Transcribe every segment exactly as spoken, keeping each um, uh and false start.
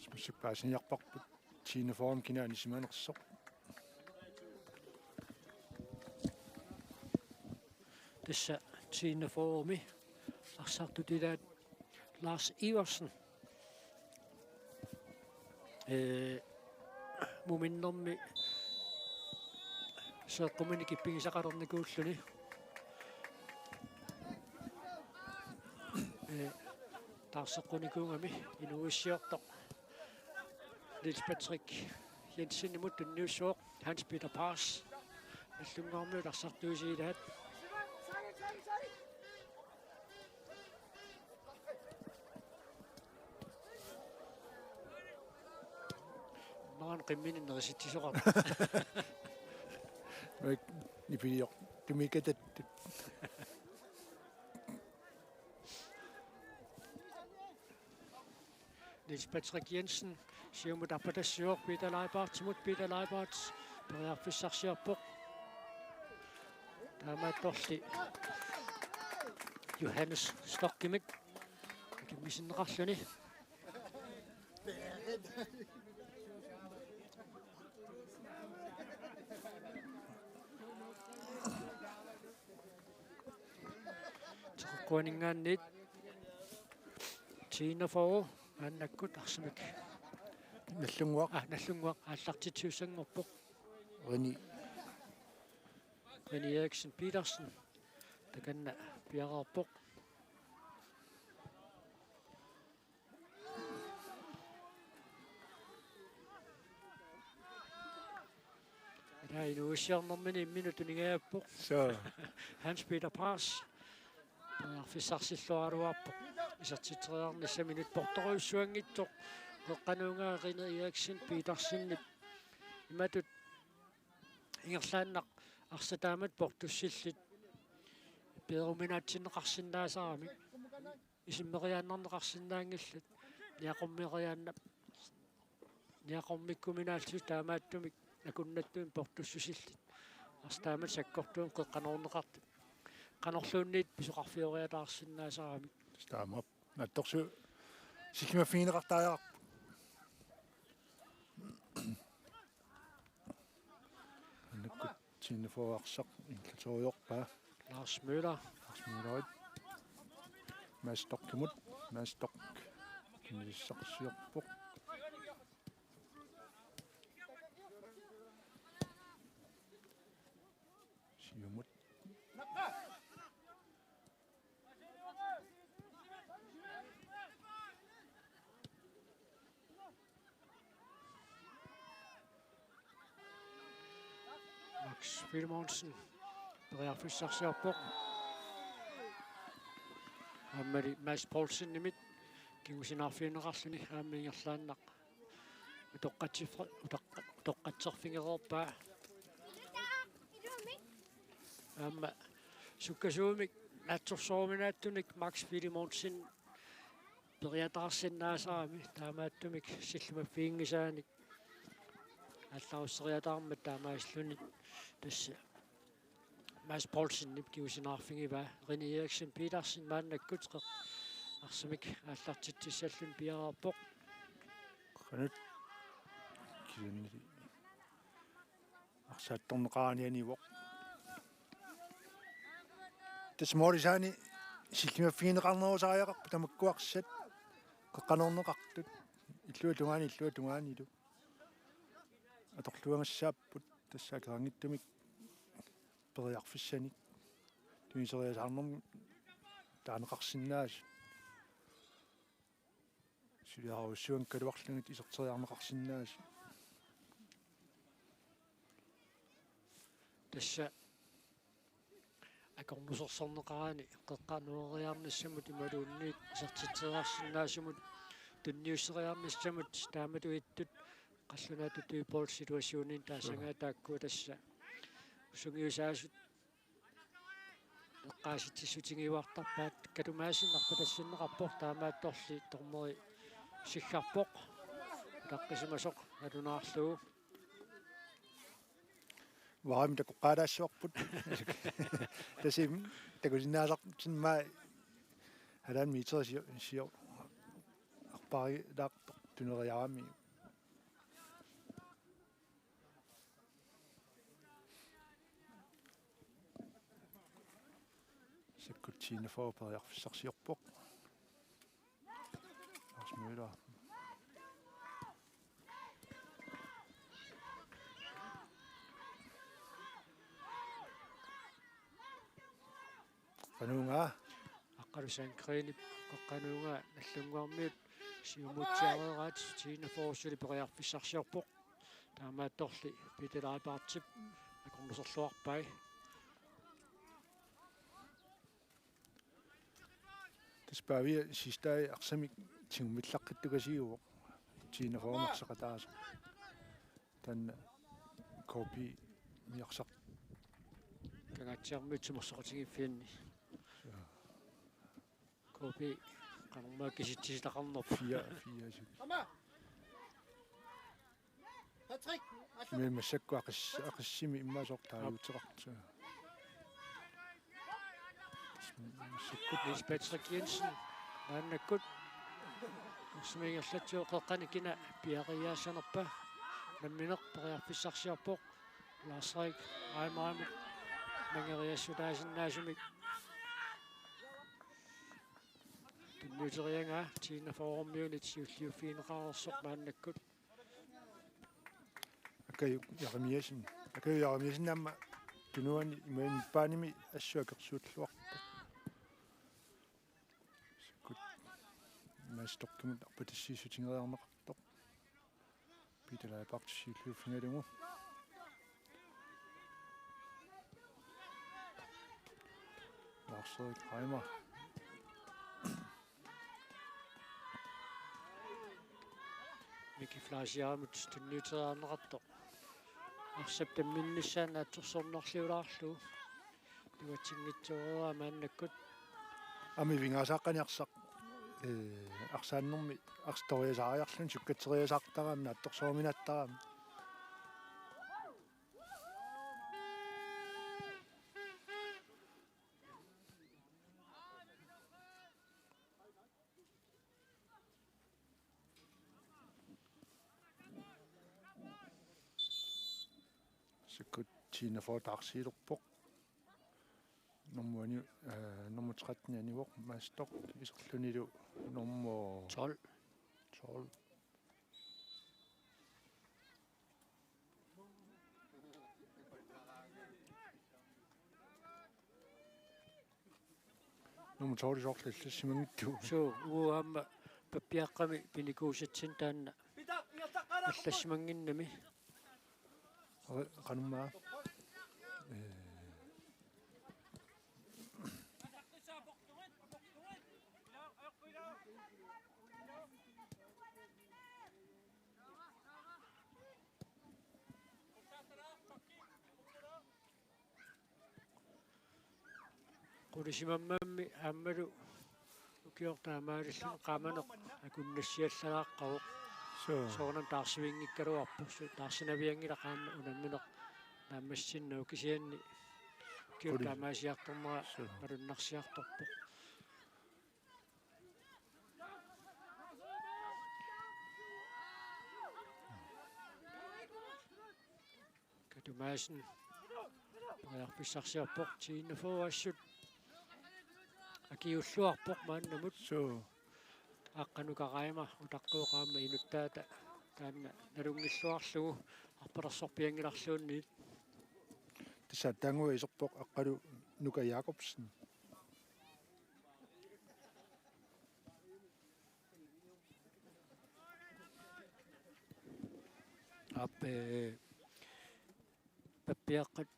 Rasmusip paasiniarparput tiinnaforum kinaanisimanersoq. Tassa tiinnaforumi arsartut ilaat Lars Iversen. Ee, muminnermi seeqquminik ippigisaqalernikuulluni. Ee, taarseqqunikuugami inuuissiortoq Niels Patrick Jensenimut tunniussaaq Hans Peter Paas. Nallunnguarmiut arsartuisiilaat. Maan qimmini nerisitsisoqarpoq. Mik nipiliortumik atattut. Niels Patrick Jensen, siumut apatassivoq Peter Leibartsimut, Peter Leibart periarfissarsiorpoq. Taamaattorli Johannes Stokkimik akimmisinneqarluni. Teqeqquaninngaanniit tiinnaforu maannakkut arsamik. Nallunnguaq. Ah, Nallunnguaq aallartitsisussanngorpoq. Rene. Rene Eriksen Petersen. Takanna piareerpoq. Ila inuuissiornermini imminut tuningajappoq. Soo. Hans Peter Paas. Periarfissarsilluaraluarpoq. Isertitseriarnissaminut portorujussuanngitsoq. Qeqqanut Rene Eriksen Petersenip imatut ingerlaannaq arsaq taamatut portussillit peeruminaatsinneqarsinnaasaramik. Isimmeriaannarneqarsinnaanngillat. Niaqormeriaanna-, niaqormikkuminaallutik taamaattumik akunnattumik portussusillit. Arsaq taamatut sakkortuumik qeqqanoorneqartut. Qanorluunniit pisoqarfioriataarsinnaasaramik. Taamaappoq. Naatsorsuaq sillimaffigineqartariaqarpoq. Annakkut tiinnaforu arsaq ingerlateriarpaa. Lars Møller. Lars Møllerit. Mads Stokkimut. Mads Stokk. Kinissarsiorpoq. Siumut. Max Filemonsen periarfissarsiorpoq. Aammali Mads Poulsenimit kingusinaarfigineqarluni aamma ingerlaannaq utoqqatsiffi-, utoqqa-, utoqqatserfigereerpaa. Aamma sukkasuumik naatsorsoruminaatsunik Max Filemonsen periataarsinnaasarami taamaattumik sillimaffiginngisaanik aallarusseriataarmat taamaasilluni tassa Mads Poulsenip kingusinaarfigivaa. Rene Eriksen Petersen maannakkut qeq-, arsamik aallartitsissalluni piareerpoq. Qanut kisiannili arsaattorneqarani anivoq. Tassa moorisaani sillimaffigineqarnerusariaqarput tamakkuarsat qeqqanoorneqartut. Illuatungaani, illuatungaanilu. Atorluagassaapput tassa akeqanngitsumik periarfissanik. Tuniseriasaarnermut taaneqarsinnaasut. Suliarujussuanngikkaluarlugit iserteriarneqarsinnaasut. Tassa akornusersorneqarani qeqqanooriarnissamut imaluunniit isertitseriarsinnaasumut tunniusseriarnissamut taamatut ittut qallunaatut tøjboldsituationit taasagaat taakku tassa sungiusaasut eqqaasitsissutigiuartarpaat. Katumaasinnarpa tassinneqarpoq taamaattorli dommeri siggarpoq. Utaqqisimasoq nalunaarlugu. Uarami takoqqaalaassavarput. Tasim takusinnaasarsimmaa halvanden meter sio, sio arparilaartoq. tuneriarami. Massakkut T enogfyrre periarfissarsiorpoq. Lars Møller. Qanuunga. Aqqalu Sandgreenip Qanuunga Nagdlunguarmiut siumutsiareeraat, T enogfyrre suli periarfissarsiorpoq. Taamaattorli Peter Leibartip akornuserluarpai. Tassa Pavia sidste arsamik tigummillaqqittukasiuvoq. T enogfyrre-mi arseqataasoq. Taanna K P-mi arsaq. Kangaatsiarmiut timersoqatigiiffianni. K P qanormaa kisitsisitaqarnerput. Fire, fire, syv. Patrick, allu. Immaqa massakkut Aqis-, Aqissimi immaqa soorlu taaguuteqartoq. Massakkut Niels Patrick Jensen. Maannakkut. Arsamik ingerlatsivoq, qeqqani kina piareeriassanerpa. Nammineq periarfissarsiorpoq. Lars-Erik Reimerimut mangeriassutaasinnaasumik. Tunniuteriaraa T enogfyrre-miunit siulliuffigineqareersoq maannakkut. Akajuk Jeremiassen. Akajuk Jeremiassen aamma tunuani imaluunniit midtbanemi assut akersuulluarpoq. Massakkut Mads Storchimut arpatassiissutigeriarneqartoq. Peter Leibartip siulliuffigalugu. Lars-Erik Reimer. Miki Fleischermut tunniuteriarneqartoq. Arsap tamminnissaa naatsorsornerliulaarlugu. Nuatsinngitsoorpaa maannakkut. Aamma ivigaasaqqani arsaq, ee, arsaannermi arsaq toriasaariarluni sukkatseriasaartarami naatsorsooruminaatsarami. Massakkut T enogfyrre taarsiilerpoq. Nummer ni, øh, nummer tretten anivoq Mads Storch, iserlunilu nummer tolv. Tolv. Nummer tolv soorlu allassimanngitsoq. Suu, uagut aamma pappiaqqami pinikuusatsinnik taanna allassimannginnami. Qa-, qanormaa. Ee. Qulisimammat aammalu ukioq taamaalilluni qaamaneq akunnassiallalaarpara. Suu. Soorunami taarsivinngikkaluarpoq, suu, taarsinavianngilaq aamma unammineq naammassinnagit, kisianni ukioq Quli-, taamaasiartornera suu, malunnarsiartorpoq. Katu Madsen periarfissarsiorpoq, T enogfyrre assut akiulluarpoq maannamut. Suu. Aqqalu Reimer utaqqivoq aamma inuttaata taanna nalunngilluarlugu arpalersorpianngilarluunniit. Tassa taanngua iserpoq Aqqalu Nuka Jakobsen. Aap, ee, pappiaqqat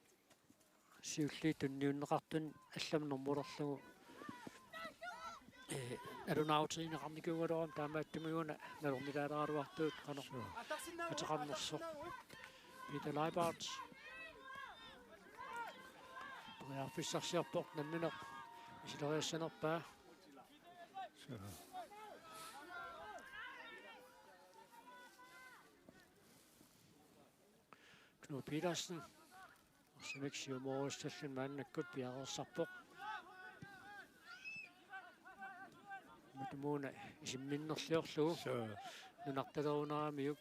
siulliit tunniunneqartut allamut normulerlugu, ee, nalunaarutiginiarnikuugaluarami, taamaattumik una nalornilaaraluartugut qanoq ateqarnersoq. Peter Leibart. Periarfissarsiorpoq nammineq isileriassanerpaa. Suu. Knud Petersen. Arsamik siumoorussalluni maannakkut piareersarpoq. Matumuuna isimminnerliorlugu. Suu. nunartalerunaramiuk.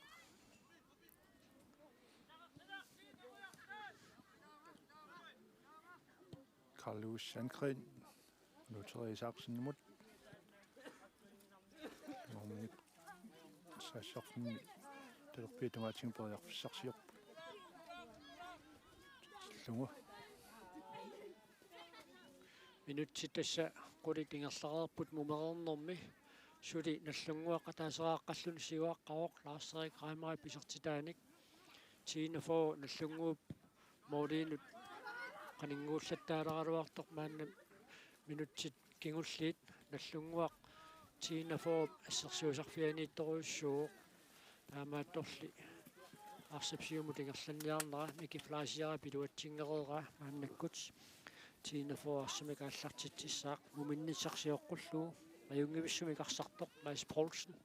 Carl Louis Sandgreen, Nuutereersaarsinimut. Nuummi saassaarfinni talerpiata tungaatigut periarfissarsiorpoq. Lungu. Minutsit tassa qulit ingerlareerput mumereernermi. Suli Nagdlunguaq ataaseraqqalluni siuaqqavoq Lars-Erik Reimerip isertitaanik. T-41 Nagdlunguup måliinut qaninnguullattaaleraluartoq maanna minutsit kingulliit. Nagdlunguaq T-41-p assersuisarfianiittorujussuuvoq. Taamaattorli arsap siumut ingerlanniarnera Miki Fleischerip iluatsingereeraa maannakkut. T-41 arsamik aallartitsissaaq muminnissaq sioqqullugu. Ajunngivissumik arsartoq Mads Poulsen.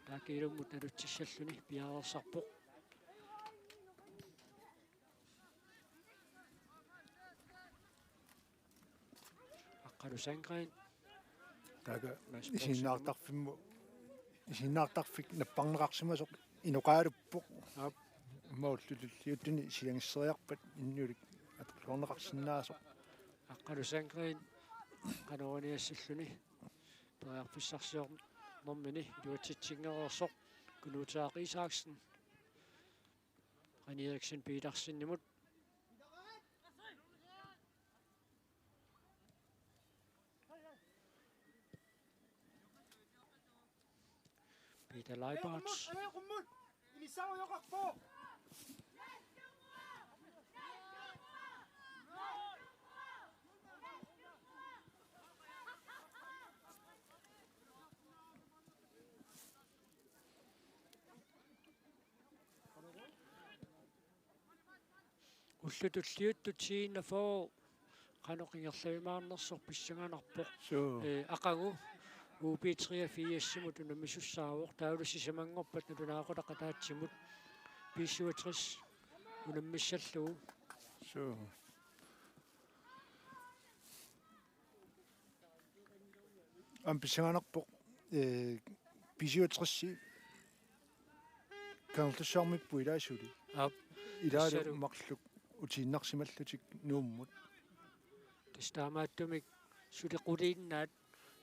Taakku ilummut nalutsissalluni piareersarpoq. Aqqalu Sandgreen. Taakku Mads Poulsen. Isiginnaartarfimmut, isiginnaartarfik napparneqarsimasoq inoqaaluppoq. Aap. Immaqa ullut tulliuttuni silagisseriarpat innulik atorluarneqarsinnaasoq. Aqqalu Sandgreen qanoriniassalluni periarfissarsiornermini iluatsitsinngereersoq. Kunuutaaq Isaksen. René Eriksen Petersenimut. Peter Leibartz. Ullut tulliuttut T-41 qanoq ingerlajumaarnersoq pissanganarpoq. Suu. Ee, aqagu U B treogfirsimut unammisussaavoq, taavalu sisamanngorpat nalunaaqutaq ataatsimut B syvogtres unammissallugu. Suu. Aamma pissanganarpoq, ee, B syvogtres Kangerlussuarmiippoq ilaa suli. Aap. Ilaalu tassalu marluk utiinnarsimallutik Nuummut. Tassa taamaattumik suli quliinnaat,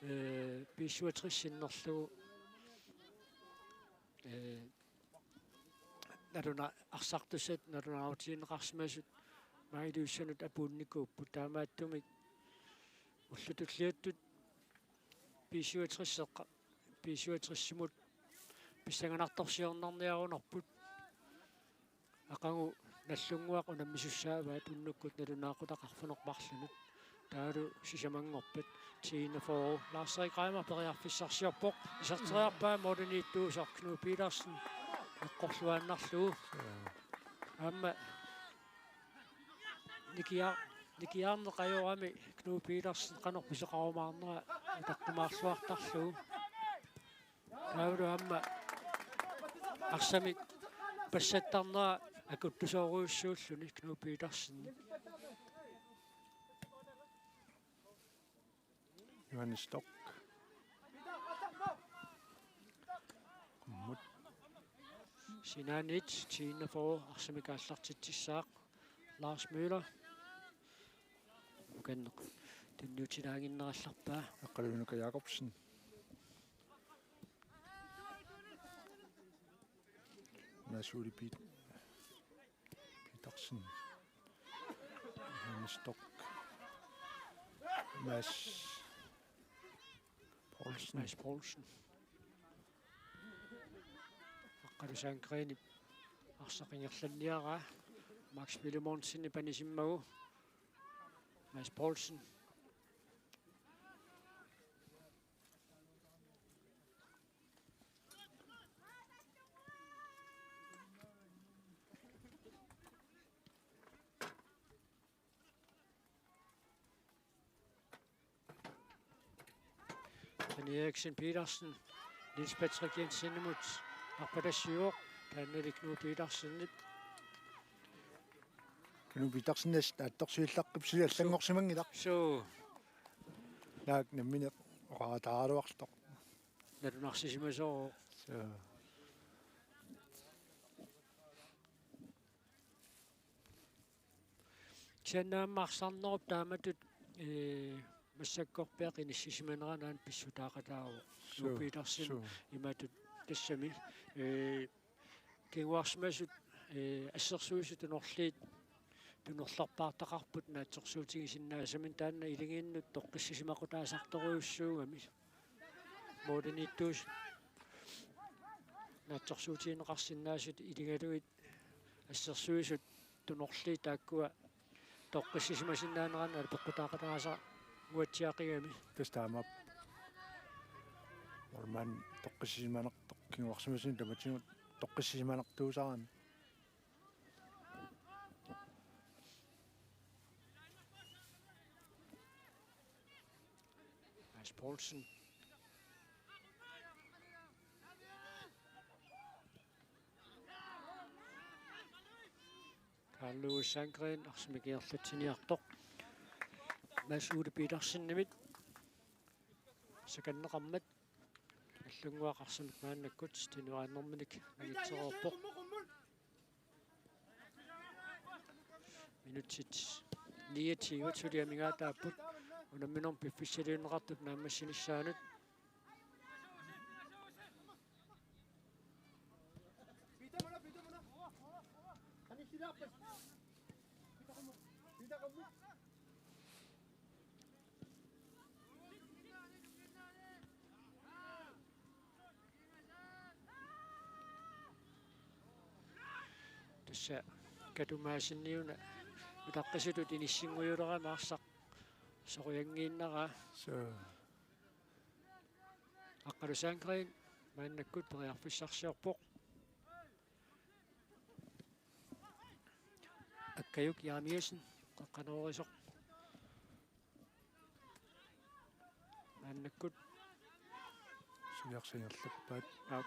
ee, B syvogtres sinnerlugu, ee, naluna-, arsartussat nalunaarutigineqarsimasut maani Ilulissanut apuunnikuupput, taamaattumik ullut tulliuttut B syvogtres-eqqa-, B syvogtres-imut pissanganartorsiornarniarunarput. Aqagu Nagdlunguaq unammisussaavaat unnukkut nalunaaqutaq arfineq-marlunut. Taavalu sisamanngorpat T-41. Lars-Erik Reimer periarfissarsiorpoq. Iserteriarpaa målimiittuusoq Knud Petersen eqqorluaannarlugu. Aamma nikia-, nikiaarneq ajorami Knud Petersen qanoq pisoqarumaarnera utaqqimaarluartarlugu. Taavalu aamma arsamik passattarnera akuttusoorujussuulluni Knud Petersen. Johannes Stork. Qummut. Sinaaniit T-41 arsamik aallartitsissaaq. Lars Møller. Ukanneq tunniutilaaginnarallarpaa. Aqqalu Nuka Jakobsen. Mads Ole Pit-, Petersen. Johannes Stork. Mads Poulsen. Mads Poulsen. Aqqalu Sandgreenip arsaq ingerlanniaraa. Max Filemonsenip anisimmagu. Mads Poulsen. René Eriksen Petersen, Niels Patrick Jensenimut arpatassiuvoq, taannali Knud Petersenip. Knud Petersen taattorsuillaqqippoq, suli allanngorsimanngilaq. Suu. Naak nammineq oqaataaraluartoq. Nalunarsisimasooq. Suu. Sannaammarsarnerup taamatut, ee, massakkorpiaq inissisimanera naana pissutaaqataavoq. Suu, Petersen suu. Imatut tassami. Ee, kinguarsimasut, ee, assersuisut tunorliit tunorlerpaartaqarput naatsorsuutigisinnaasaminnik taanna iligiinnut toqqissisimaqqutaasartorujussuugami. Mooriniittuus naatsorsuutigineqarsinnaasut iligalugit assersuisut tunorliit taakkua toqqissisimasinnaaneranik apeqqutaaqataasaannguatsiaqigami. Tassa taamaappoq. Orman toqqissisimanertoq kinguarsimasunut tamatigut toqqissisimanertuusarami. Mads Poulsen. Karl Louis Sandgreen arsamik ingerlatsiniartoq. Mads Ole Petersenimit sakanneqarmat. Allannguaq arsamik maannakkut tinuaannerminik nangitsereerpoq. Minutsit niogtyve suli amigaataapput unamminermi piffissaliunneqartup naammassinissaanut. Tassa katumaasinniuna utaqqisutut inissingujulerami arsaq soqutiginngiinnaraa. Suu. Aqqalu Sandgreen maannakkut periarfissarsiorpoq. Akkajuk Jeremiassen qeqqanoorisoq. Maannakkut. Suliarsiinnarlappaat. Aap.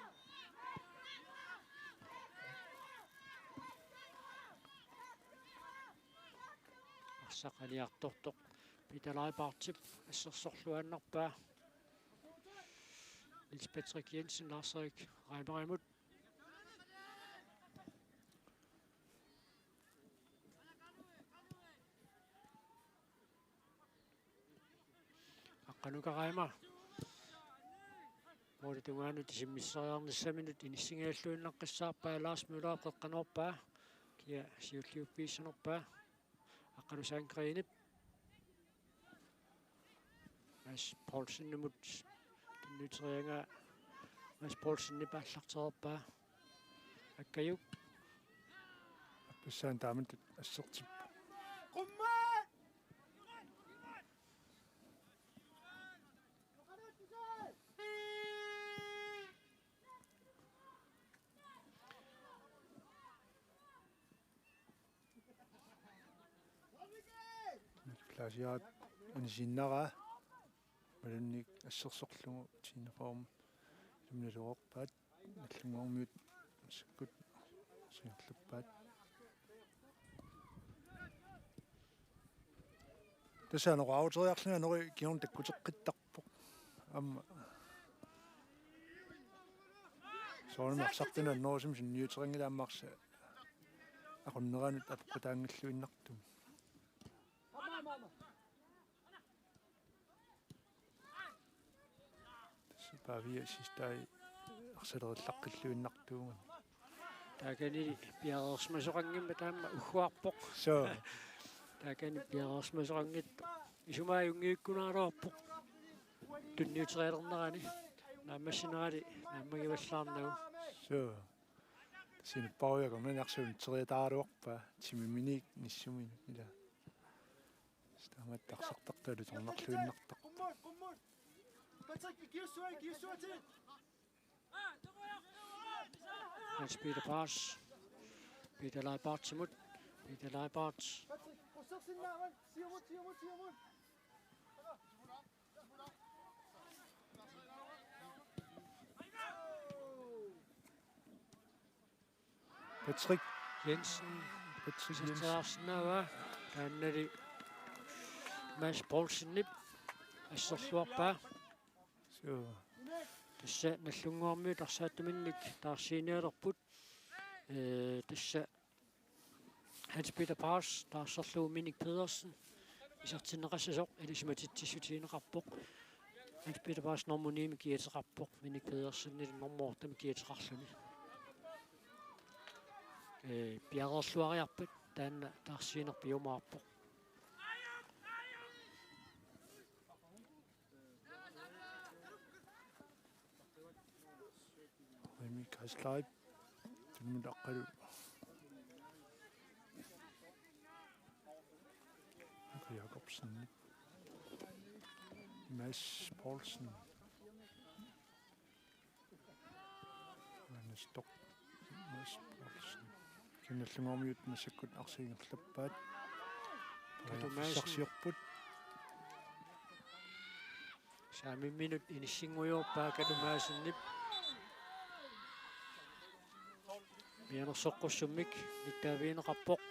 Arsaq aniartortoq. Peter Leibartip assersorluaannarpaa. Niels Patrick Jensen, Lars Erik Reimerimut. Aqqanukarama. Målip tungaanut isimmissariarnissaminut inissinngilluinnaqqissaarpaa, Lars Møller qeqqanoorpaa. Kia siulliuffigissanerpaa. Aqqalu Sandgreenip. Mads Poulsenimut. Tunniuteriaraa Mads Poulsenip aallartereerpaa. Akkajuk. Appassaani taamatut assertippoq. Klaasiaat anisinnaraa. Malunnit assersorlugu tiinnaforum. Ilumniluorpaat. Nallunnguarmiut massakkut singerlappaat. Tassa anoraauteriarluni anori kingorna takkuteqqittarpoq. Aamma. Soorunami arsartuni annerusumik sunniuteqanngilaq aamma arsaq aqunneranut apeqqutaanngilluinnartumik. Tassa Pavia sidste arsalerillaqqilluinnartuugami. Taakani piareersimasoqanngimmat taama ugguarpoq. Suu. Taakani piareersimasoqanngitsoq. Isumaajunngikkunaaraluarpoq. Tunniuterialernerani. Naammassinerali naammagivallaarnagu. Suu. Sinipparujakkami arsuunteriataaraluarpaa. Timiminik nissumik ila. Taamaattoq arsartartut alutornarluinnartarput. Hans Peter Paas. Peter Leibartsimut. Peter Leibart. Patrick Jensen. Patrick Jensen. Sitsaarsinnaavaa. Taannali Mads Poulsenip asserluarpaa. Suu. Tassa Nallunnguarmiut arsaattuminnik taarsiinialerput. Ee, tassa Hans Peter Paulsen taarserlugu Minik Pedersen isertinneqassasoq ilisimatitsissutigineqarpoq. Hans Peter Paulsen nummer ni-mik kiateqarpoq, Minik Pedersen nummer otte-mik kiateqarluni. Ee, piareerluariarpat taanna taarsiineq piumaarpoq. Rimi Kaslai. Tunumut Aqqalu. Jakobsen. Mads Poulsen. Mads Stok. Mads Poulsen. Kina Nagdlunguarmiut massakkut arsaat ingerlappaat. Katu Madsen. Saarsiorput. Saamimminut inissinngujorpaa Katu Madsenip. Mianersoqqussummik nittaavigineqarpoq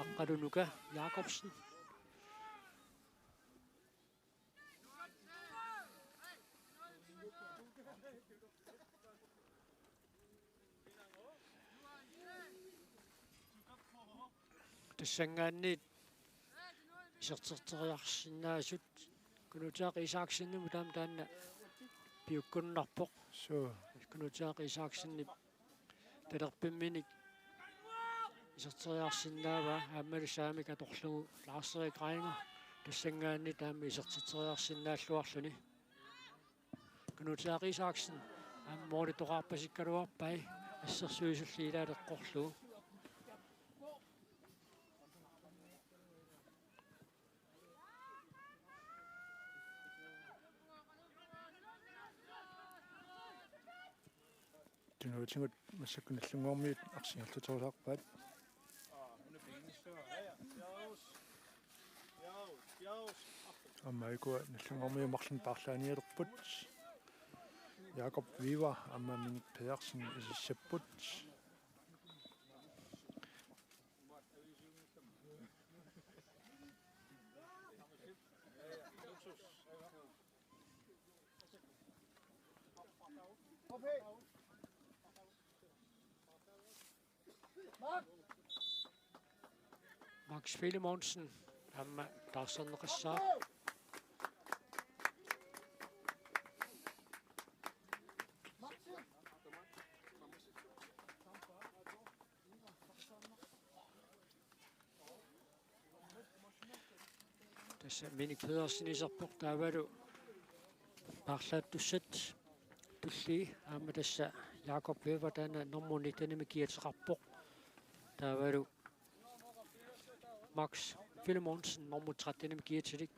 Aqqalu Nuka Jakobsen. Tassanngaanniit iserterteriarsinnaasut Knutsiaq Isaksenimut aamma taanna piukkunnarpoq. Suu. Knutsiaq Isaksenip talerpimminik iserteriarsinnaavaa aammalu saamik atorlugu Lars-Erik Reimer tassanngaanniit aamma iserterteriarsinnaalluarluni. Knutsiaq Isaksen aamma moolitoqarpasikkaluarpai assersuisulli ilaat eqqorlugu. Tunuatigut massakkut Nagdlunguarmiut arsaat ingerlaterusaarpaat. Aamma ikua Nagdlunguarmiut marlunnik paarlaanialerput. Jakob Weber aamma Minik Pedersen isissapput. Max Filemonsen aamma taarserneqassaaq. Tassa Minik Pedersen iserpoq taavalu paarlaattussat tullii aamma tassa Jakob Weber taanna nummer nitten-imik kiateqarpoq. Taavalu Max Filemonsen nummer tretten-imik kiatilik.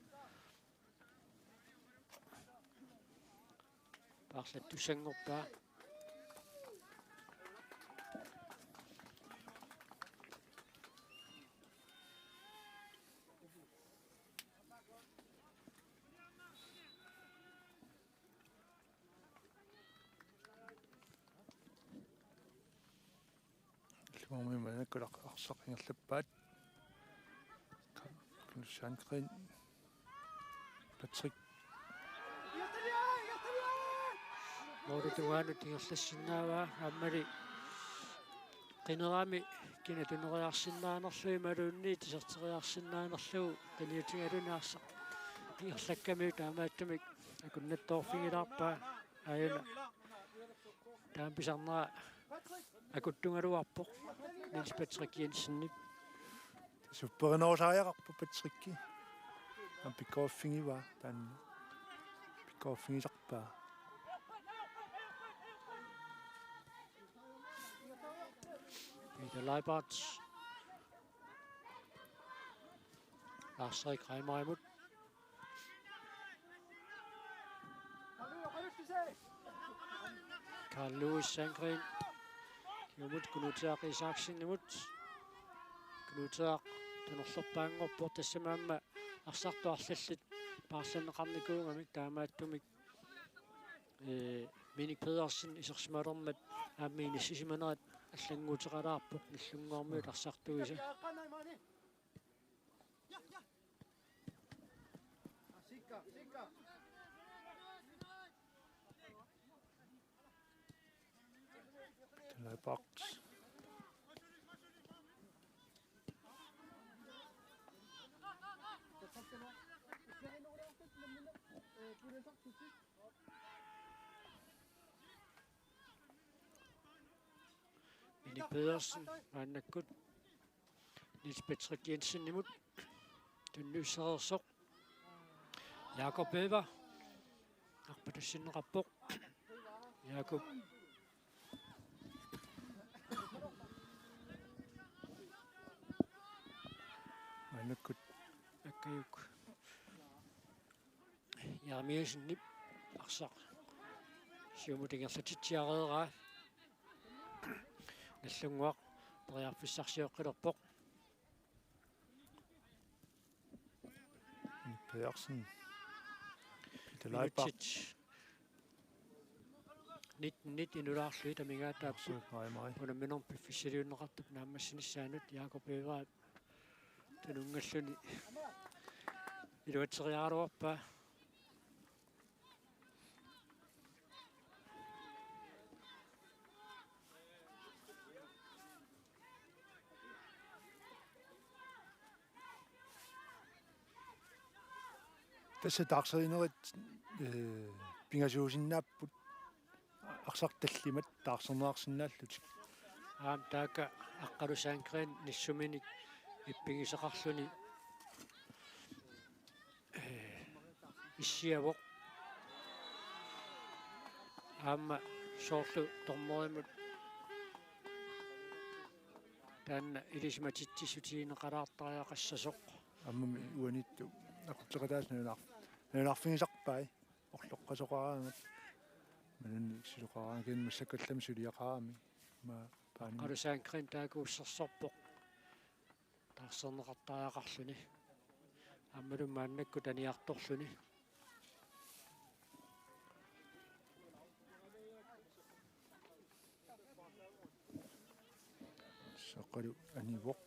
Paarlaattussanngorpaa. Illuarmi manakkulaq arsaq ingerlappaat. Knut Sandgren. Patrick. Mooritugaanut ingerlassinnaavaa aammali qinerami kinatuneriarsinnaanerlugu imaluunniit iserteriarsinnaanerlugu qiniutigaluni arsaq ingerlakkamiuk taamaattumik akunnattoorfigilaarpaa aajuna. Taama pisarnera akuttugaluarpoq Niels Patrick Jensenip. Supperinerusariaqarpoq Patrick. Aamma pikkoriffigiva taanna. Pikkoriffigisarpaa. Peter Leibert. Lars-Erik Reimerimut. Karl Louis Sandgren. Kingumut Knutsiaq Isaksenimut. Knutsiaq tunerlerpaanngorpoq tassami aamma arsartut arlallit paarlanneqarnikuugamik taamaattumik, ee, Minik Pedersen isersimalermat aamma inissisimanerat allannguuteqalaarpoq Nagdlunguarmiut arsartuisa. Taanna paarlaat. Pedersen maannakkut Niels Patrick Jensenimut tunniussereersoq. Jakob Øver arpatassinneqarpoq. Jakob. Maannakkut Akkajuk Jeremiassenip arsaq siumut ingerlatitsiareeraa. Nallunnguaq periarfissarsioqqilerpoq. Pedersen. Peter Leibach. Minutsit nitten nitten inulaarlugit amigaataappoq. Arsaq Reimer. Unamminermi piffissaliunneqartup naammassinissaanut Jakob Øver tununngalluni iluatseriaraluarpaa. Tassa taarsereerit, eh, pingasuusinnaapput arsaq tallimat taarserneqarsinnaallutik. Aamma taakku Aqqalu Sandgreen nissuminik ippigisaqarluni, eh, issiavoq. Aamma soorlu dommerimut taanna ilisimatitsissutigineqalaartariaqassasoq. Aammami uaniittoq aqutseqataasut nalunaar-, nalunaarfigisarpai. Orloqqasoqaraangat. Manunnik sisoqaraangat, kisianni massakkallamik suliaqarami. Ima paanimi. Aqqalu Sandgreen taakku ussersorpoq taarserneqartariaqarluni. Aammalu maannakkut aniartorluni. Soqalu anivoq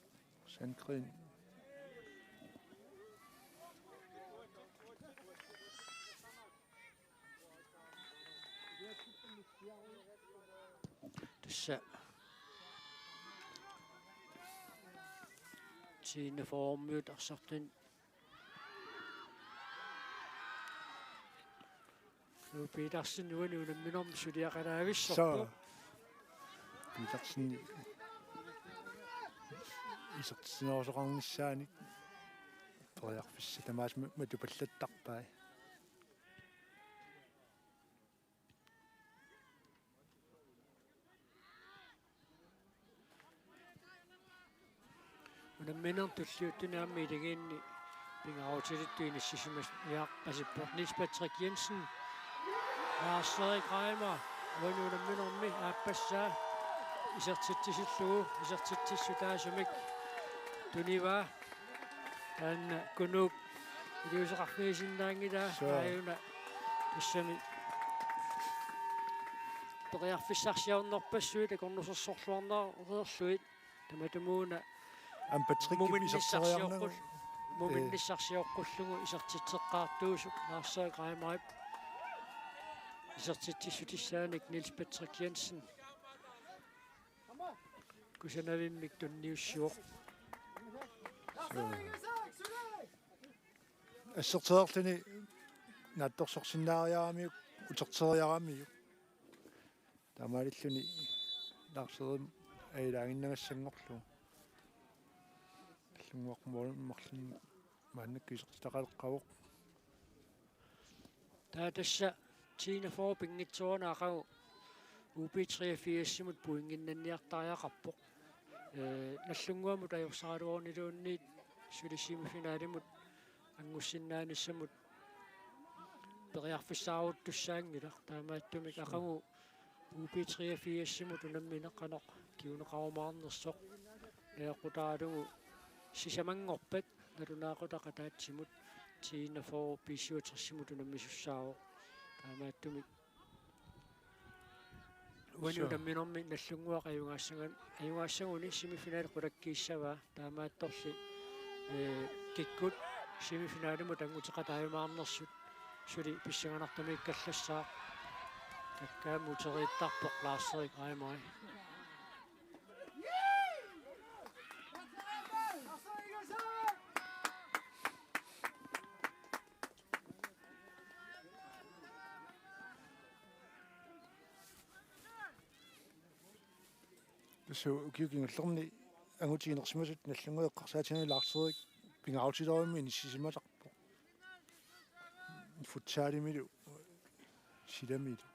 Sandgreen. Tassa T enogfyrremiut arsartuni Knud Petersen uani unamminermi suliaqalaavissorpoq. Soo. Petersen isertitsinerusoqarnissaanik periarfissat tamaasa ma-, matupallattarpai. Unamminermi tulliuttuni aamma ilagiinni pingaarutilittut inissisimajarpasippoq. Niels Patrick Jensen, Lars Erik Reimer, uani unamminermi aappassaa isertitsisillugu, isertitsissutaasumik tunivaa. Taanna Kunuup iliuuseqarfigisinnaanngilaa. Soo. Aajuna tassami periarfissarsiornerpassuit akornusersorluarnereerlugit. Tamatumuuna aamma Patrickip muminnissarsioqqul-, iserteriarnagu. Ee. Muminnissarsioqqullugu isertitseqqaartuusoq Lars Erik Reimerip isertitsissutissaanik Niels Patrick Jensen kusanavimmik tunniussivoq. Soo. Assertereerluni naatsorsorsinnaariaramiuk uterteriaramiuk. Taamaalilluni Lars Erik ajulaaginnarsinnaanngorlugu. Nallunnguaq mål-, marlunni maannakkut isertitaqaleqqavoq. Taava tassa T enogfyrre pinngitsoorani aqagu U B treogfirsimut pointinnanniartariaqarpoq. Ee, Nallunnguamut ajorsaraluaruniluunniit suli semifinalimut angussinnaanissamut periarfissaaruttussaanngilaq, taamaattumik aqagu U B treogfirsimut unammineq qanoq kinguneqarumaarnersoq. Najoqqutaralugu sisamanngorpat nalunaaqutaq ataatsimut T enogfyrre B syvogtresimut unammisussaavoq. Taamaattumik uani unamminermi Nallunnguaq ajugaassagan-, ajugaassaguni semifinali qulakkiissavaa. Taamaattorli, ee, kikkut semifinalimut anguteqataajumaarnersut suli pissanganartumiikkallassaaq. Takkaamik uteriittarpoq Lars Erik Reimer. Su ukiup kingullerni angutiginersimasut Nagdlunguit eqqarsaatigalugit Lars-Erik pingaarutilerummi inissisimasarpoq. Futsalimilu silamilu.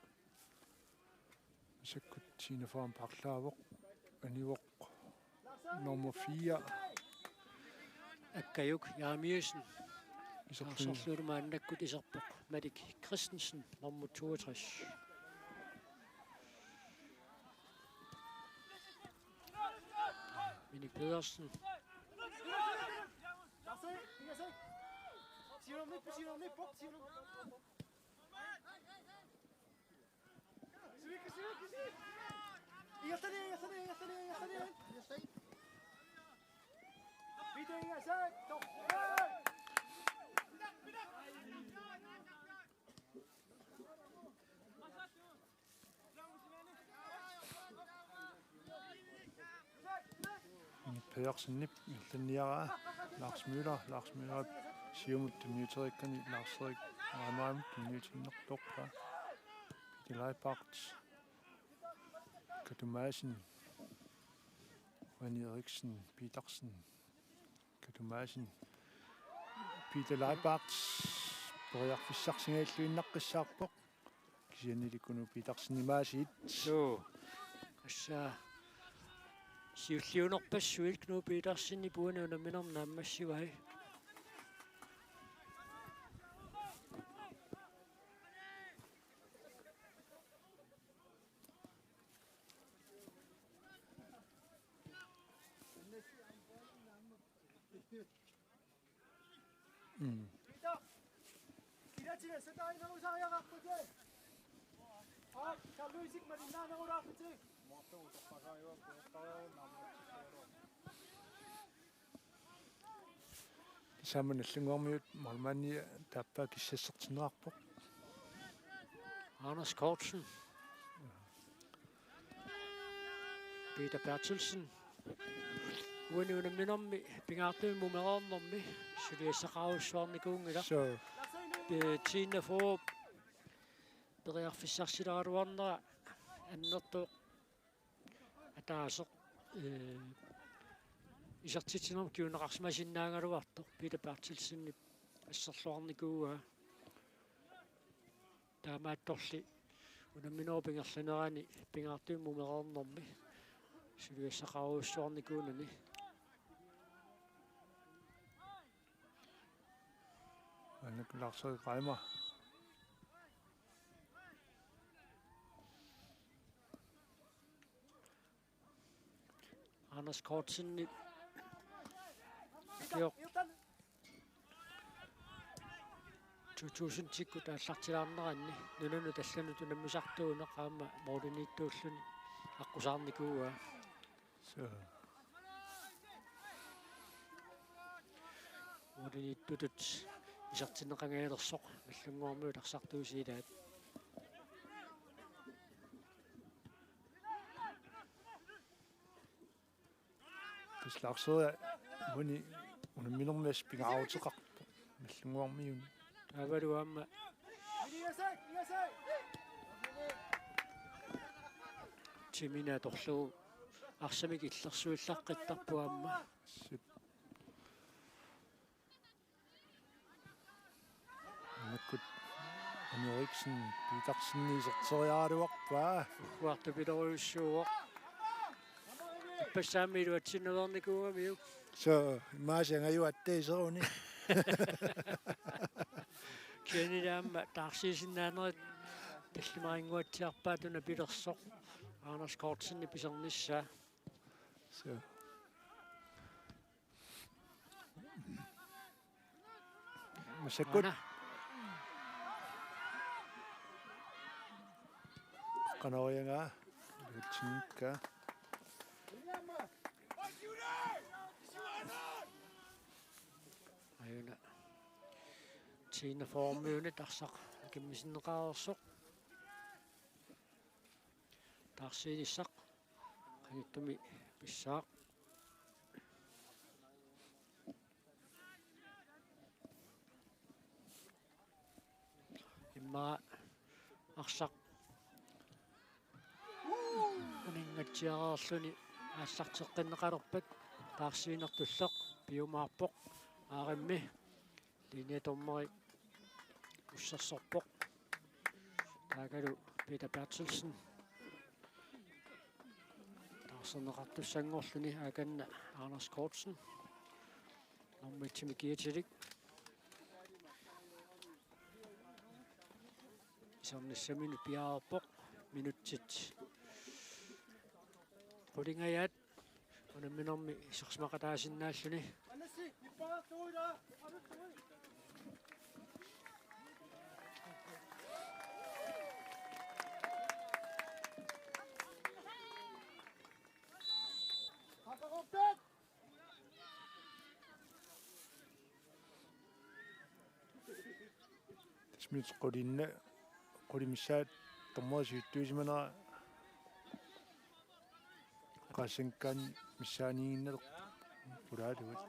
Masakkut T-41-mi paarlaavoq, anivoq nummer fire. Akkajuk Jeremiassen. Iserluni. Arsorluulu maannakkut iserpoq Malik Christensen, nummer toogtres. Minik Pedersen. Pedersenip ingerlanniaraa Lars Møller, Lars Møller siumut tunniuteriikkani Lars-Erik Reimerimut tunniutinnertorpaa. Peter Leibart, Katu Madsen, René Eriksen, Petersen, Katu Madsen, Peter Leibart, periarfissarsingajalluinnaqqissaarpoq. Kisiannili Knuth Petersen imaasiit. Suu. Tassa siulliunerpassuit Knuth Petersenip uani unamminermi naammassivai. Mm. Tassami Nagdlunguarmiut målmandi taappaa kissassertinneqarpoq. Anders Kortsen. Peter Berthelsen. Uani unamminermi pingaartumik mumereernermi suliassaqarujussuarnikuunngilaq. Suu. Pe-, T-41 periarfissarsileraluarnera annertooq ataaseq, ee, isertitsinermut kinguneqarsimasinnaagaluartoq Peter Berthelsenip asserluarnikuuaa. Taamaattorli unamminerup ingerlanerani pingaartumik mumereernermi suliassaqarujussuarnikuunani. Annak Lars-Erik Reimer. Anders Kortsenip ukioq to tusindikkut aallartilaarneranni nunanut allanut unammisartuuneq aamma målimiittuulluni aqqusaarnikuuaa. Suu. Målimiittutut isertinneqangajalersoq Nagdlunguarmiut arsartuusilaat. Tassa Lars-Erik uani unamminermi assut pingaaruteqarpoq Nagdlunguarmiuni. Taavalu aamma timini atorlugu arsamik illersuillaqqittarpoq aamma. Sip. Annakkut René Eriksen Petersen iserteriaraluarpaa. Uartupilorujussuuvoq. Ippassaq aamma iluatsinnaveernikuugamiuk. Suu, imaasiangajuatta iseruni. Kisiannili aamma taarsiisinnaanerit tallimarinnguatsiarpaat una pilersoq Anders Kortsenip isernissaa. Suu. Masakkut. Aana. Qanorianga. Lutsinka. Ajuna. T-41-miunit arsaq akimmisinneqareersoq. Taarsiinissaq. Qanittumi pissaaq. Immaqa arsaq uninngatsiareerluni Aallarteqqinneqalerpat taarsiinertulleq piumaarpoq. Aarimmi linjedommeri ussersorpoq. Taakkualu Peter Berthelsen. Taarserneqartussanngorluni akanna Anders Kortsen. Nummer et-imi kiatilik. Isernissaminut piareerpoq. Minutsit qulingajaat unamminermi isersimaqataasinnaalluni. Tassa minutsit qulinni, qulit missaat dommerit siuttuisimanera qassinkkaanni missaaniiginnaleq pulaaluit.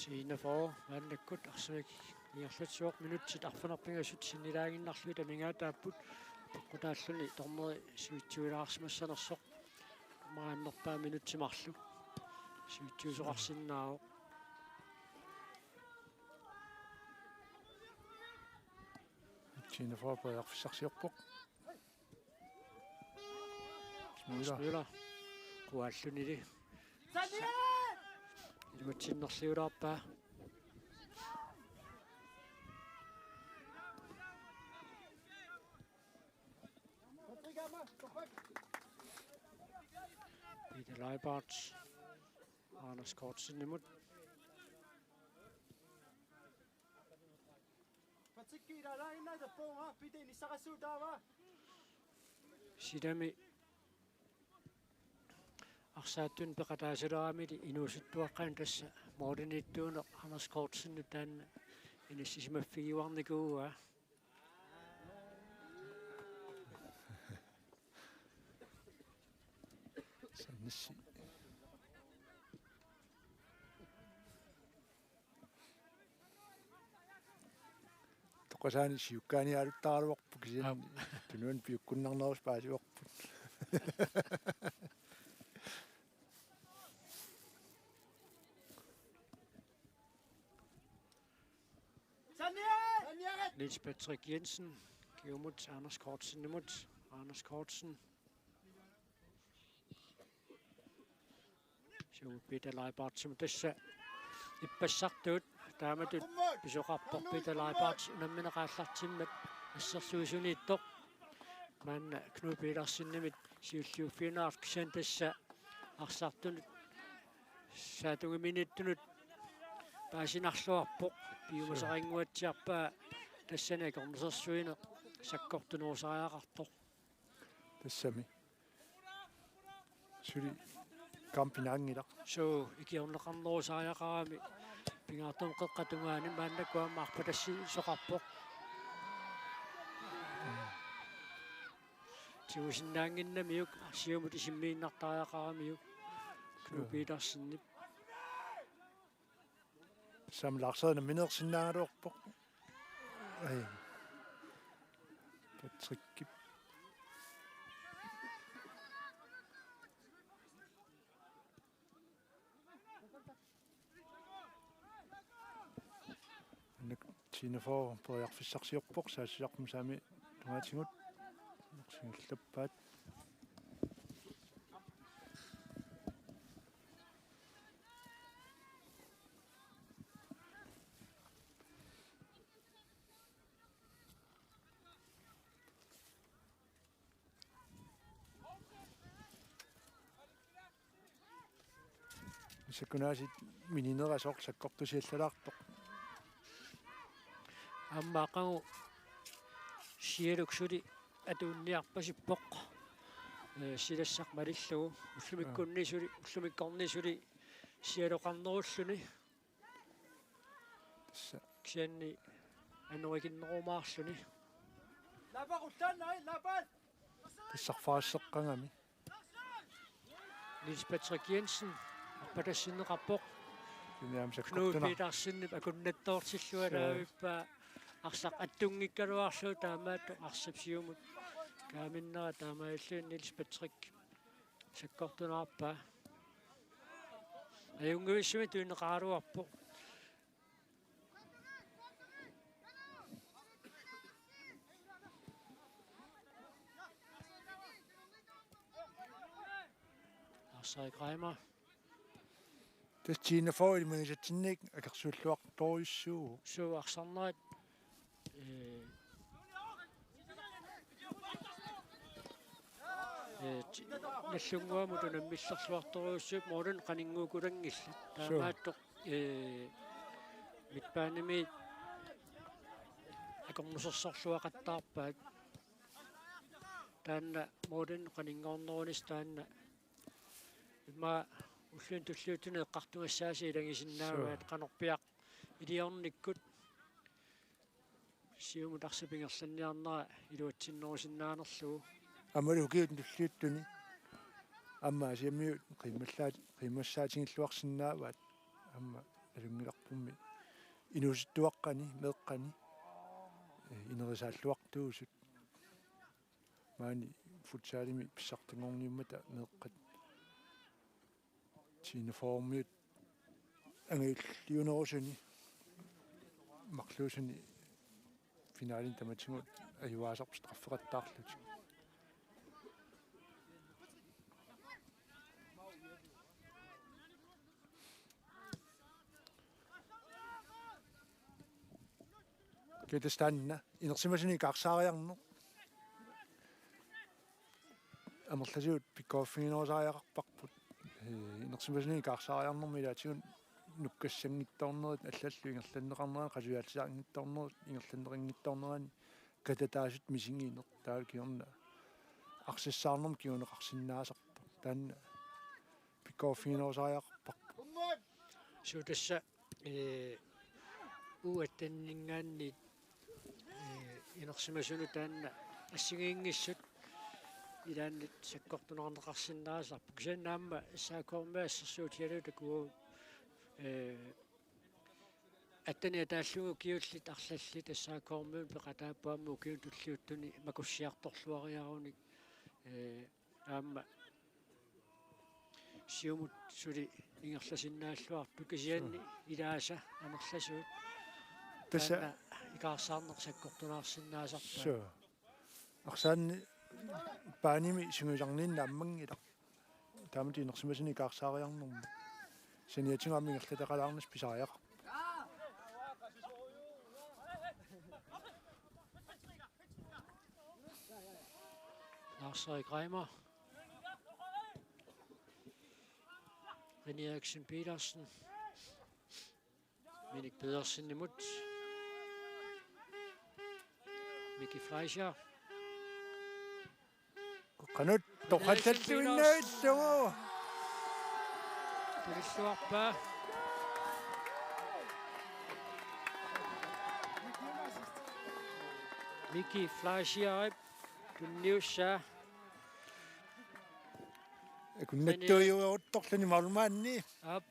Tiinafyrre maannakkut arsamik ingerlatsivoq, minutsit arfineq-pingasut sinnilaaginnarlugit amigaataapput, peqqutaalluni dommeri sivitsuilaarsimassanersoq. Maannerpaaq minutsit marluk sivitsuisoqarsinnaavoq. Tiinafyrre periarfissarsiorpoq. Møller. Møller. Quaallunili. Iluatsinnerliulaarpaa. Peter Leibarth. Anders Kortsenimut. Silami arsaattunik peqataasaleramili inuusuttuaqqani tassa målimiittuuneq Anders Kortsenip taanna inissisimaffigiuarnikuuaa. Sannissi. Toqasaani siukkaanialuttaraluarpoq kisianni. Aap. Tunuani piukkunnarnerusut paasivarput. Niels Patrick Jensen, kingumut Anders Kortsenimut, Anders Kortsen. Suu Peter Leibarthimut tassa ippassartuut, taamatut pisoqarpoq Peter Leibarth unammineq aallartimmat assersuisuniittoq. Maanna Knud Petersenimit siulliuffigineqartoq kisianni tassa arsartunut saatungimiinittunut paasinarluarpoq, piumasaqannguatsiarpaa tassani akornusersuineq sakkortunerusariaqartoq. Tassami. Suli kampinaanngilaq. Suu, ikiorneqarnerusariaqarami pingaartumik qeqqata tungaani maannakkut aamma arpatassisoqarpoq. Tigusinnaannginnamiuk, siumut isimmiinnartariaqaramiuk. Knud Petersenip. Sam Larsen nammineersinnaagaluarpoq. Ai. Patrickip. Annak Tiinafyrre periarfissarsiorpoq, saassussaqarmat saami tungaatigut. Singillappaat. Sakkunaasiit mininera soorlu sakkortusiallalaartoq. Aamma aqagu sialuk suli atuunniarpasippoq. Ee, silassaq malillugu. Ullumikkunni suli, ullumikkorni suli sialoqarnerulluni. Kisianni anorikinnerumaarluni. Lappa qullanna, lappa! Pissarfaarisseqqagami. Niels Patrick Jensen arpatassinneqarpoq. Knuth Petersenip akunnattoortillugu alaavippaa arsaq attunngikkaluarlugu, taamaattoq arsap siumut kaaminnera taamaalilluni Niels Patrick sakkortunerarpaa. Ajunngivissumik tunineqaraluarpoq. Arsaq Reimer. Tassa T enogfyrre ilimagisatsinnik akersuulluartorujussuuvoq. Suu, arsarnerat, ee, ee, ti-, Nagdlunguamut unammillerluartorujussuupput, målini qaninnguukkulanngillat. Suu. Taamaattoq, ee, midtbanemiit akornusersorluaqattaarpaat. Taanna målini qaninngoornerunissaq taanna. Immaqa ulluni tulliuttuni eqqartugassaasi ilagisinnaavaat. Suu. Qanorpiaq iliornikkut siumut arsap ingerlanniarnera iluatsinnerusinnaanerlugu. Aammalu ukiuni tulliuttuni aamma Aasianniut qiimmallaat-, qiimmassaatigilluarsinnaavaat, aamma nalunngilarpummi inuusuttuaqqani, meeqqani, ee, inerisaalluartuusut. Maani futsalimi pissartanngorniummata meeqqat T enogfyrremiut angajulliunerusuni marluusuni finalini tamatigut ajugaasarput straffeqattaarlutik. Kitastanna inersimasuni ikaarsaariarneq. Amerlasuut pikkoriffiginerusariaqarparput. Ee, inersimasuni ikaarsaariarnermi ilaatigut nukkassanngitsoornerit allallu ingerlanneqarnerani, qasujaatisaanngitsoornerit ingerlanneqanngitsoornerani katataasut misigineq. Taava kingorna arsassaarnermut kinguneqarsinnaasarpoq. Taanna pikkoriffiginerusariaqarparput. Suu, tassa, ee, U attenninngaanniit, ee, inersimasunut taanna assigiinngissut ilaanni sakkortuneqarsinnaasarpoq. Kisianni aamma S A K-mi assersuutigalugu takuuk, ee, atteni ataallugu ukiullit arlallit S A K-miunut peqataapput aamma ukiuni tulliuttuni makussiartorluariarunik, ee, aamma siumut suli ingerlasinnaalluartut, kisianni ilaasa amerlasuut. Tassa taanna ikaarsaarneq sakkortuneqarsinnaasarpaat. Suu. Arsaanni paanimi sungiusarniinneq ammanngilaq. Taamatut inersimasuni ikaarsaariarnermi saniatigut aamma ingerlataqalaarnissaq pisariaqarpoq. Lars-Erik Reimer. René Eriksen Petersen. Minik Pedersenimut. Miki Fleischer. Qanoq toqallalluinnavillugu. Tulilluarpaa. Miki Fleischerip tunniussaa. Akunnattuujuaruttorluni malumaanni. Aap.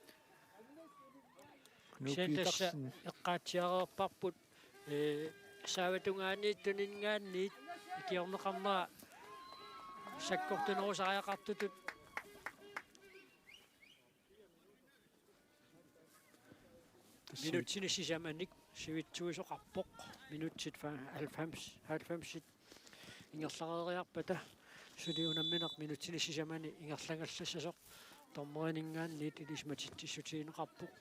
Knuth Petersen. Kisianni tassa eqqaatsiareerparput, ee, saavat tungaaniit tunininngaanniit ikiorneqarnera sakkortunerusariaqartutut. Tassa minutsini sisamanik sivitsuisoqarpoq. Minutsit fa-, halvfems, halvfemsit ingerlareeriarpata suli unammineq minutsini sisamani ingerlagallassasoq dommerinngaanniit ilisimatitsissutigineqarpoq.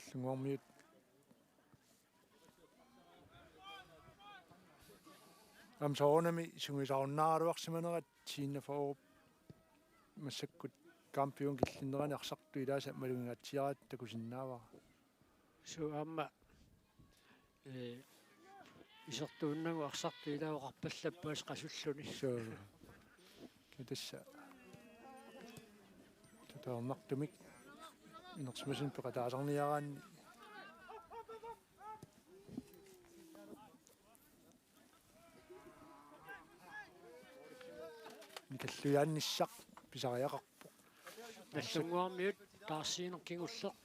Nagdlunguarmiut aamma soorunami sungiusarunnaaraluarsimanerat T enogfyrre massakkut kampiup killinnerani arsartut ilaasa malugingaatsiaraat takusinnaavara. Suu, aamma, ee, isertuunnagu arsartut ilaa oqarpallappaat qasulluni. Suu. Kisianni tassa tutaarnartumik inersimasumik peqataasarniaraanni nikallujaannissaq pisariaqarpoq. Nallunnguarmiut taarsiineq kingulleq.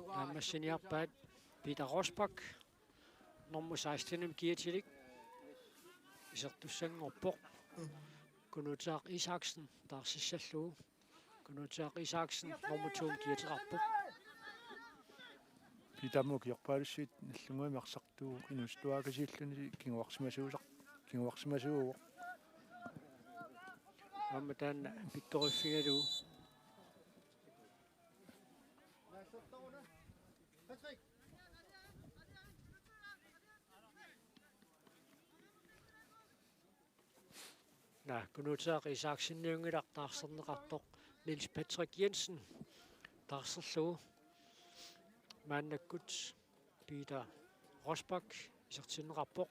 Naammassiniarpaat Peter Rosbach, nummer seksten-imik kiatilik, isertussanngorpoq. Kunuutaaq Isaksen taarsissallugu. Kunuutaaq Isaksen nummer to-mik kiateqarpoq. Peter-mut ukiorpaalussuit Nallunnguamik arsartuuvoq, inuusuttuaakasiilluni kinguarsimasuusaq, kinguarsimasuuvoq. Aamma taanna pikkoriffigalugu. Naa, Kunuutaaq Isakseniunngilaq taarserneqartoq, Niels Patrick Jensen taarserlugu. Maannakkut Peter Rosbach isertinneqarpoq.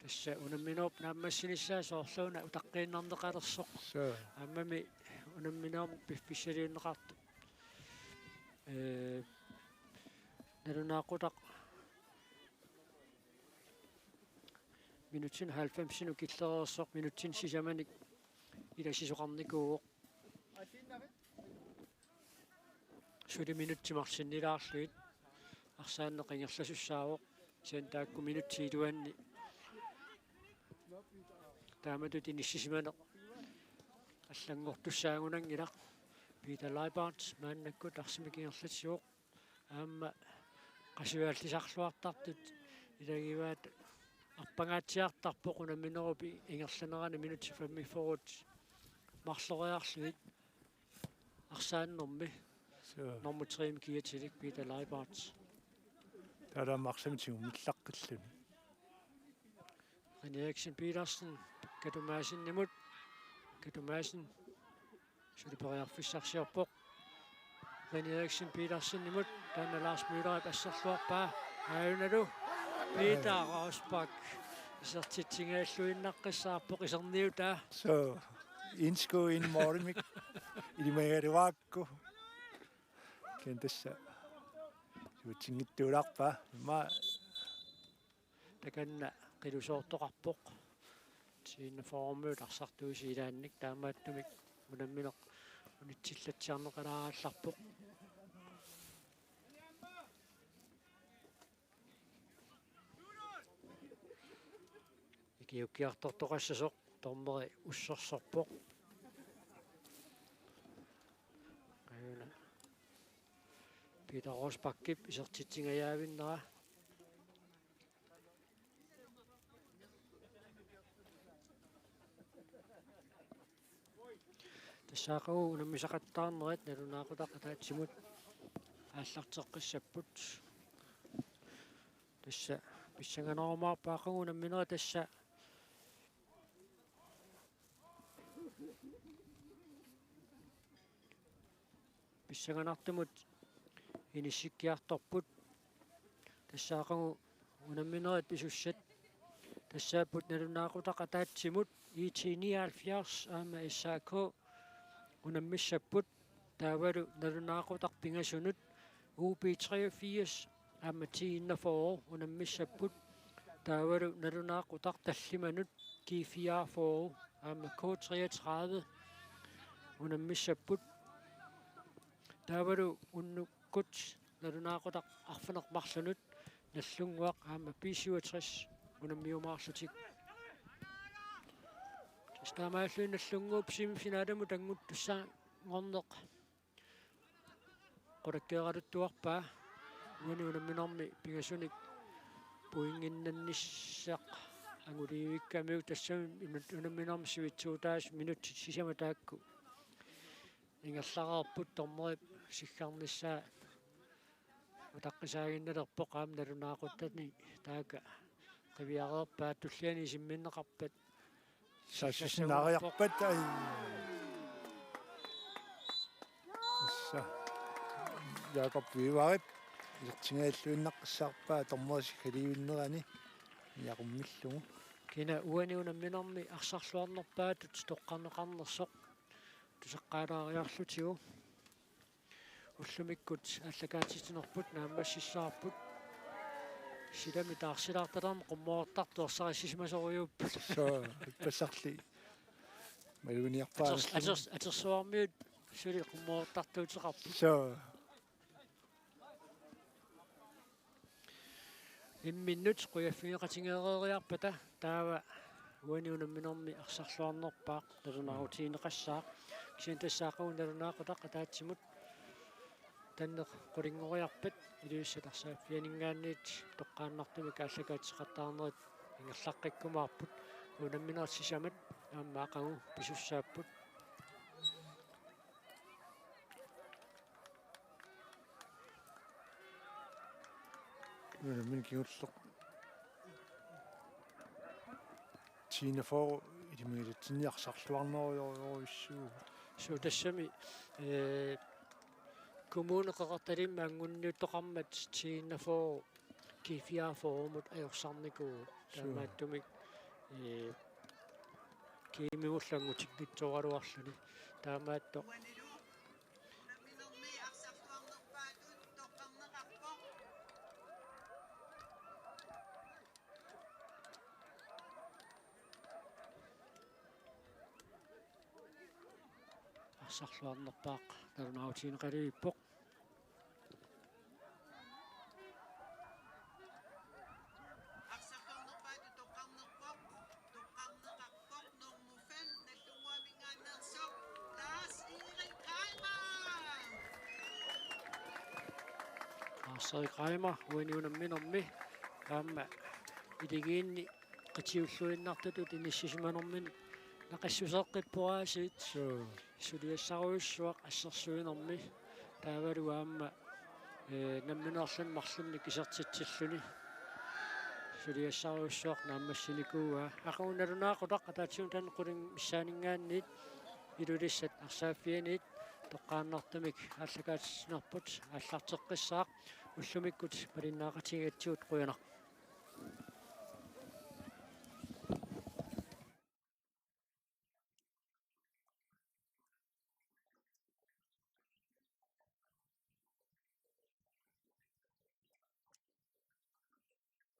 Tassa unamminerup naammassinissaa soorluuna utaqqiinnarneqalersoq. Suu. Aammami unamminermut piffissaliunneqartoq. Ee, nalunaaqutaq minutsinik halvfemsinut killereersoq minutsini sisamanik ilasisoqarnikuuvoq. Suli minutsit marlunnilaarlugit arsaanneq ingerlasussaavoq. Kisianni taakku minutsit iluanni taamatut inissisimaneq allanngortussaagunanngilaq. Peter Leibarth maannakkut arsamik ingerlatsivoq. Aamma qasuaallisarluartartut ilagivaat arpangaatsiartarpoq unamminerup ingerlanerani minutsit femogfyrre marloriarlugit arsaannermi. Suu. Nummer tre-mik kiatilik Peter Leibarth. Taalaammi arsamik tigummillaqqilluni. René Eriksen Petersen, Katu Madsenimut. Katu Madsen suli periarfissarsiorpoq. René Eriksen Petersenimut, taanna Lars Møllerip asserluarpaa. Aajunalu Peter Rosbach isertitsingajalluinnaqqissaarpoq iserniutaa. Suu, en sko ind i målimik ilimagaluarakku. Kisianni tassa siutsinngitsuulaarpaa. Immaqa takanna qilusoortoqarpoq. T-enogfyrremiut arsartuusilaannik, taamaattumik unammineq unitsillatsiarneqalaallarpoq. Ikiuukkiartortoqassasoq dommeri ussersorpoq. Aajuna Peter Rosbachip isertitsingajaavinnera. Tassa aqagu unammisaqattaarnerat nalunaaqutaq ataatsimut aallarteqqissapput. Tassa pissanganerumaarpoq aqagu unamminerit tassa pissanganartumut inissikkiartorput. Tassa aqagu unamminerit pisussat tassaapput nalunaaqutaq ataatsimut I T nioghalvfjerds aamma S A K unammissapput. Taavalu nalunaaqutaq pingasunut U B treogfirs aamma T enogfyrre unammissapput. Taavalu nalunaaqutaq tallimanut G fireogfyrre aamma K treogtredive unammissapput. Taavalu unnukkut nalunaaqutaq arfineq-marlunut Nallunnguaq aamma B syvogtres unammiumaarlutik. Tassa taamaalilluni Nallunnguup semifinalimut annguttussanngorneq qulakkeeraluttuarpaa. Uani unamminermi pingasunik pointinnannissaq anguliivikkamiuk, tassami unamminermi sivitsuutaasut minutsit sisamat taakku ingerlareerput dommerip siggarnissaa Utaqqisaaginnalerpoq aamma nalunaaquttani taakku qiviareerpaat tulliani isimminneqarpat. Saassinnaariarpat ai. Tassa Jakob Vivarip isertigalluinnaqqissaarpaa dommerip sikkaliivinnerani niaqummillugu. Kina uani unamminermi arsarluarnerpaatut toqqarneqarnersoq tusaqqaalaariarlutigu. Ullumikkut aallakaatitsinerput naammassissavarput. Silami taarsilaartalermat qummoortartoq ersarissisimasorujuupput. Soo, ippassarli. Maluginiarpaa. Aters-, aters-, atersuarmiut suli qummoortartuuteqarput. Soo. Imminnut qujaffigeqatigeereeriarpata taava uani unamminermi arsarluarnerpaaq nalunaarutigineqassaaq. Kisianni tassa aqagu nalunaaqutaq ataatsimut tanneq qulinngoriarpat Ilulissat arsaaffianinngaanniit toqqaannartumik aallakaatitseqattaarnerit ingerlaqqikkumaarput. Unamminerit sisamat aamma aqagu pisussaapput. Unammineq kingulleq. Tiinafo ilimigilitsinni arsarluarnerujorujussuuvoq. Suu tassami, eh, Kommune Qeqertalimmi anguniuttoqarmat tiinafo G fireogfyrremut ajorsarnikuuvoq. Suu. Taamaattumik, eh, G-mimullu angutinngitsooraluarluni. Taamaattoq. Arsarluarnerpaaq nalunaarutigineqalerpoq. Lars Erik Reimer, uani unamminermi aamma iligiinni qitiulluinnartutut inissisimanermini naqissuseqqippoq aasiit. Suu. Suliassarujussuaq assersuinermi taavalu aamma, eh, nammineerluni marlunnik isertitsilluni. Suliassarujussuaq naammassinikuuaa. Aqagu nalunaaqutaq ataatsimut tanneq qulinginik missaaninngaanniit Ilulissat arsaaffianiit toqqaannartumik aallakaatitsinerput aallarteqqissaaq. Ullumikkut malinnaaqatigigatsigut qujanaq.